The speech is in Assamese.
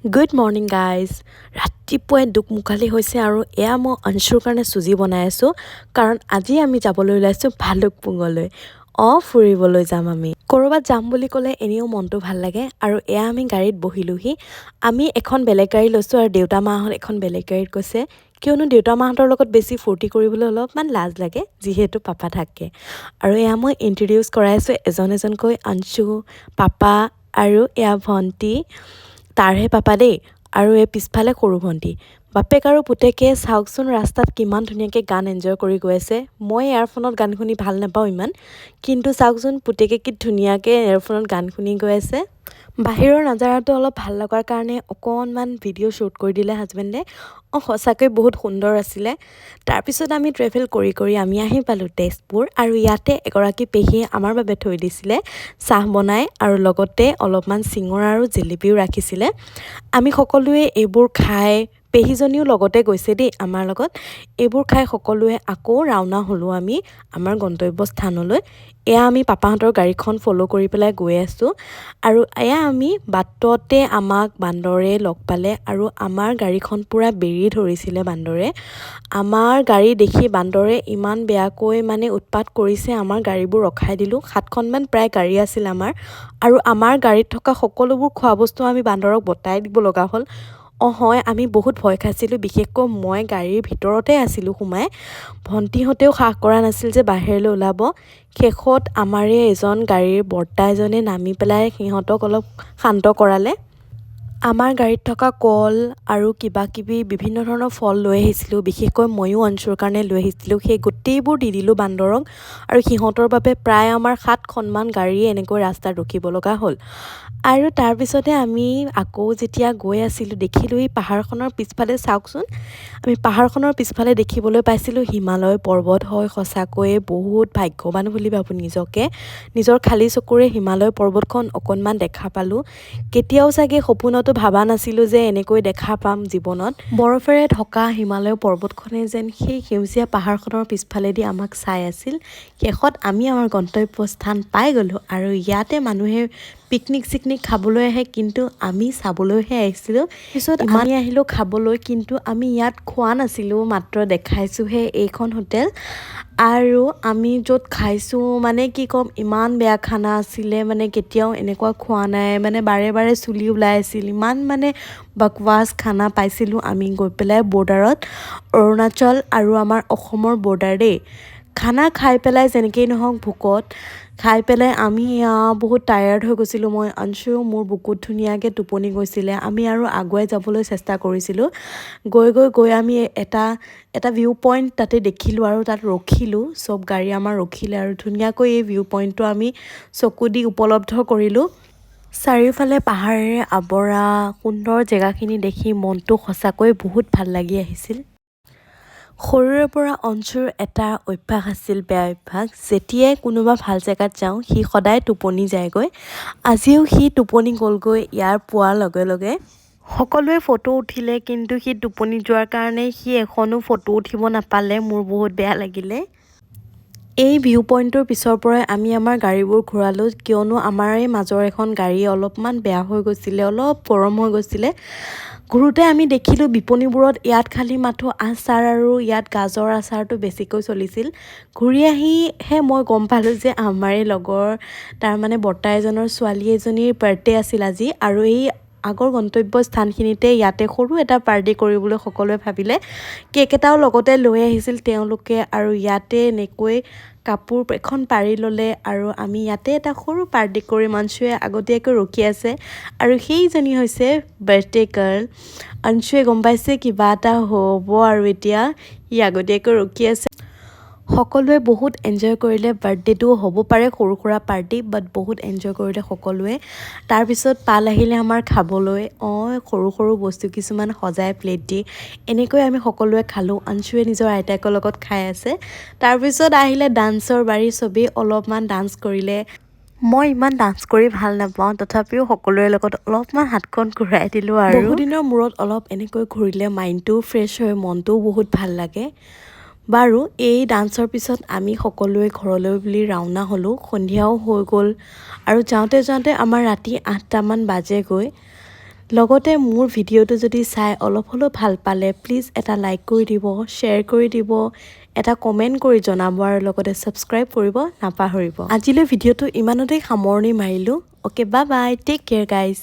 Good morning guys. ৰাতিপুৱাই দোকমোকালি হৈছে আৰু এয়া মই অংশুৰ কাৰণে চুজি বনাই আছোঁ, কাৰণ আজি আমি যাবলৈ ওলাইছোঁ ভালুকপুঙলৈ। অঁ, ফুৰিবলৈ যাম আমি। ক'ৰবাত যাম বুলি ক'লে এনেও মনটো ভাল লাগে। আৰু এয়া আমি গাড়ীত বহিলোহি। আমি এখন বেলেগ গাড়ী লৈছোঁ আৰু দেউতা মাহঁত এখন বেলেগ গাড়ীত গৈছে, কিয়নো দেউতা মাহঁতৰ লগত বেছি ফূৰ্তি কৰিবলৈ অলপমান লাজ লাগে, যিহেতু পাপা থাকে। আৰু এয়া মই ইণ্ট্ৰডিউচ কৰাইছোঁ এজন এজনকৈ, অংশু, পাপা আৰু এয়া ভণ্টি, তাৰহে পাপা দেই, আৰু এই পিছফালে সৰু ভণ্টি। বাপেক আৰু পুতেকে চাওকচোন ৰাস্তাত কিমান ধুনীয়াকৈ গান এনজয় কৰি গৈ আছে। মই এয়াৰফোনত গান শুনি ভাল নাপাওঁ ইমান, কিন্তু চাওকচোন পুতেকে কি ধুনীয়াকৈ এয়াৰফোনত গান শুনি গৈ আছে। বাহিৰৰ নাজাৰাটো অলপ ভাল লগাৰ কাৰণে অকণমান ভিডিঅ' শ্বুট কৰি দিলে হাজবেণ্ডে। অঁ, সঁচাকৈ বহুত সুন্দৰ আছিলে। তাৰপিছত আমি ট্ৰেভেল কৰি কৰি আমি আহি পালোঁ তেজপুৰ আৰু ইয়াতে এগৰাকী পেহীয়ে আমাৰ বাবে থৈ দিছিলে চাহ বনাই আৰু লগতে অলপমান চিঙৰা আৰু জেলেপিও ৰাখিছিলে। আমি সকলোৱে এইবোৰ খাই, পেহীজনীও লগতে গৈছে দেই আমাৰ লগত, এইবোৰ খাই সকলোৱে আকৌ ৰাওনা হ'লোঁ আমি আমাৰ গন্তব্য স্থানলৈ। এয়া আমি পাপাহঁতৰ গাড়ীখন ফ'ল' কৰি পেলাই গৈ আছোঁ আৰু এয়া আমি বাটতে আমাক বান্দৰে লগ পালে আৰু আমাৰ গাড়ীখন পূৰা বেৰি ধৰিছিলে বান্দৰে। আমাৰ গাড়ী দেখি বান্দৰে ইমান বেয়াকৈ মানে উৎপাত কৰিছে, আমাৰ গাড়ীবোৰ ৰখাই দিলোঁ। সাতখনমান প্ৰায় গাড়ী আছিল আমাৰ আৰু আমাৰ গাড়ীত থকা সকলোবোৰ খোৱা বস্তু আমি বান্দৰক বটাই দিব লগা হ'ল। অঁ হয়, আমি বহুত ভয় খাইছিলোঁ, বিশেষকৈ মই গাড়ীৰ ভিতৰতে আছিলোঁ সোমাই। ভণ্টিহঁতেও সাহ কৰা নাছিল যে বাহিৰলৈ ওলাব। শেষত আমাৰে এজন গাড়ীৰ বৰ্তা এজনে নামি পেলাই সিহঁতক অলপ শান্ত কৰালে। আমাৰ গাড়ীত থকা কল আৰু কিবা কিবি বিভিন্ন ধৰণৰ ফল লৈ আহিছিলোঁ, বিশেষকৈ ময়ো অংশুৰ কাৰণে লৈ আহিছিলোঁ, সেই গোটেইবোৰ দি দিলোঁ বান্দৰক আৰু সিহঁতৰ বাবে প্ৰায় আমাৰ সাতখনমান গাড়ী এনেকৈ ৰাস্তাত ৰখিব লগা হ'ল। আৰু তাৰপিছতে আমি আকৌ যেতিয়া গৈ আছিলোঁ, দেখিলোঁ এই পাহাৰখনৰ পিছফালে, চাওকচোন, আমি পাহাৰখনৰ পিছফালে দেখিবলৈ পাইছিলোঁ হিমালয় পৰ্বত। হয়, সঁচাকৈয়ে বহুত ভাগ্যৱান বুলি ভাবোঁ নিজকে, নিজৰ খালী চকুৰে হিমালয় পৰ্বতখন অকণমান দেখা পালোঁ। কেতিয়াও চাগে সপোনতো ভবা নাছিলোঁ যে এনেকৈ দেখা পাম জীৱনত। বৰফেৰে ঢকা হিমালয় পৰ্বতখনে যেন সেই সেউজীয়া পাহাৰখনৰ পিছফালেদি আমাক চাই আছিল। শেষত আমি আমাৰ গন্তব্য স্থান পাই গ'লোঁ আৰু ইয়াতে মানুহে পিকনিক চিকনিক খাবলৈ আহে, কিন্তু আমি চাবলৈহে আহিছিলোঁ। পিছত আমি আহিলোঁ খাবলৈ, কিন্তু আমি ইয়াত খোৱা নাছিলোঁ, মাত্ৰ দেখাইছোঁহে এইখন হোটেল। আৰু আমি য'ত খাইছোঁ, মানে কি ক'ম, ইমান বেয়া খানা আছিলে, মানে কেতিয়াও এনেকুৱা খোৱা নাই। মানে বাৰে বাৰে চুলি ওলাই আছিল, ইমান মানে बकवास খানা পাইছিলোঁ আমি গৈ পেলাই বৰ্ডাৰত, অৰুণাচল আৰু আমাৰ অসমৰ বৰ্ডাৰ দেই। খানা খাই পেলাই যেনেকেই নহওক ভোকত খাই পেলাই আমি বহুত টায়াৰ্ড হৈ গৈছিলোঁ। মই, অংশুও মোৰ বুকুত ধুনীয়াকৈ টোপনি গৈছিলে। আমি আৰু আগুৱাই যাবলৈ চেষ্টা কৰিছিলোঁ। গৈ গৈ গৈ আমি এটা এটা ভিউ পইণ্ট তাতে দেখিলোঁ আৰু তাত ৰখিলোঁ। চব গাড়ী আমাৰ ৰখিলে আৰু ধুনীয়াকৈ এই ভিউ পইণ্টটো আমি চকু দি উপলব্ধ কৰিলোঁ। চাৰিওফালে পাহাৰেৰে আৱৰা সুন্দৰ জেগাখিনি দেখি মনটো সঁচাকৈ বহুত ভাল লাগি আহিছিল। সৰুৰে পৰা অংশুৰ এটা অভ্যাস আছিল, বেয়া অভ্যাস, যেতিয়াই কোনোবা ভাল জেগাত যাওঁ সি সদায় টোপনি যায়গৈ। আজিও সি টোপনি গ'লগৈ ইয়াৰ পোৱাৰ লগে লগে। সকলোৱে ফটো উঠিলে, কিন্তু সি টোপনি যোৱাৰ কাৰণে সি এখনো ফটো উঠিব নাপালে। মোৰ বহুত বেয়া লাগিলে। এই ভিউ পইণ্টটোৰ পিছৰ পৰাই আমি আমাৰ গাড়ীবোৰ ঘূৰালোঁ, কিয়নো আমাৰ এই মাজৰ এখন গাড়ী অলপমান বেয়া হৈ গৈছিলে, অলপ গৰম হৈ গৈছিলে। ঘূৰোঁতে আমি দেখিলোঁ বিপণীবোৰত ইয়াত খালি মাথো আচাৰ আৰু ইয়াত গাজৰ আচাৰটো বেছিকৈ চলিছিল। ঘূৰি আহিহে মই গম পালোঁ যে আমাৰে লগৰ, তাৰমানে বৰ্তা এজনৰ ছোৱালী এজনীৰ বাৰ্থডে আছিল আজি আৰু এই আগৰ গন্তব্য স্থানখিনিতে ইয়াতে সৰু এটা পাৰ্টি কৰিবলৈ সকলোৱে ভাবিলে। কেক এটাও লগতে লৈ আহিছিল তেওঁলোকে আৰু ইয়াতে এনেকৈ কাপোৰ এখন পাৰি ল'লে আৰু আমি ইয়াতে এটা সৰু পাৰ্টি কৰিম। অংশুৱে আগতীয়াকৈ ৰখি আছে আৰু সেইজনী হৈছে বাৰ্থডে গাৰ্ল। অংশুৱে গম পাইছে কিবা এটা হ'ব আৰু এতিয়া সি আগতীয়াকৈ ৰখি আছে। সকলোৱে বহুত এনজয় কৰিলে। বাৰ্থডেটো হ'ব পাৰে সৰু সুৰা পাৰ্টি, বাট বহুত এনজয় কৰিলে সকলোৱে। তাৰপিছত পাল আহিলে আমাৰ খাবলৈ। অঁ, সৰু সৰু বস্তু কিছুমান সজাই প্লেট দি এনেকৈ আমি সকলোৱে খালোঁ। অংশুৱে নিজৰ আইতাকৰ লগত খাই আছে। তাৰপিছত আহিলে ডান্সৰ বাৰী, চবেই অলপমান ডান্স কৰিলে। মই ইমান ডান্স কৰি ভাল নাপাওঁ, তথাপিও সকলোৰে লগত অলপমান হাতখন ঘূৰাই দিলোঁ। আৰু বহুদিনৰ মূৰত অলপ এনেকৈ ঘূৰিলে মাইণ্ডটোও ফ্ৰেছ হয়, মনটোও বহুত ভাল লাগে। বাৰু, এই ডান্সৰ পিছত আমি সকলোৱে ঘৰলৈ বুলি ৰাওনা হ'লোঁ। সন্ধিয়াও হৈ গ'ল আৰু যাওঁতে যাওঁতে আমাৰ ৰাতি 8টামান বাজেগৈ। লগতে মোৰ ভিডিঅ'টো যদি চাই অলপ হ'লেও ভাল পালে, প্লিজ এটা লাইক কৰি দিব, শ্বেয়াৰ কৰি দিব, এটা কমেণ্ট কৰি জনাব আৰু লগতে ছাবস্ক্ৰাইব কৰিব নাপাহৰিব। আজিলৈ ভিডিঅ'টো ইমানতেই সামৰণি মাৰিলোঁ। Okay, bye bye, take care guys.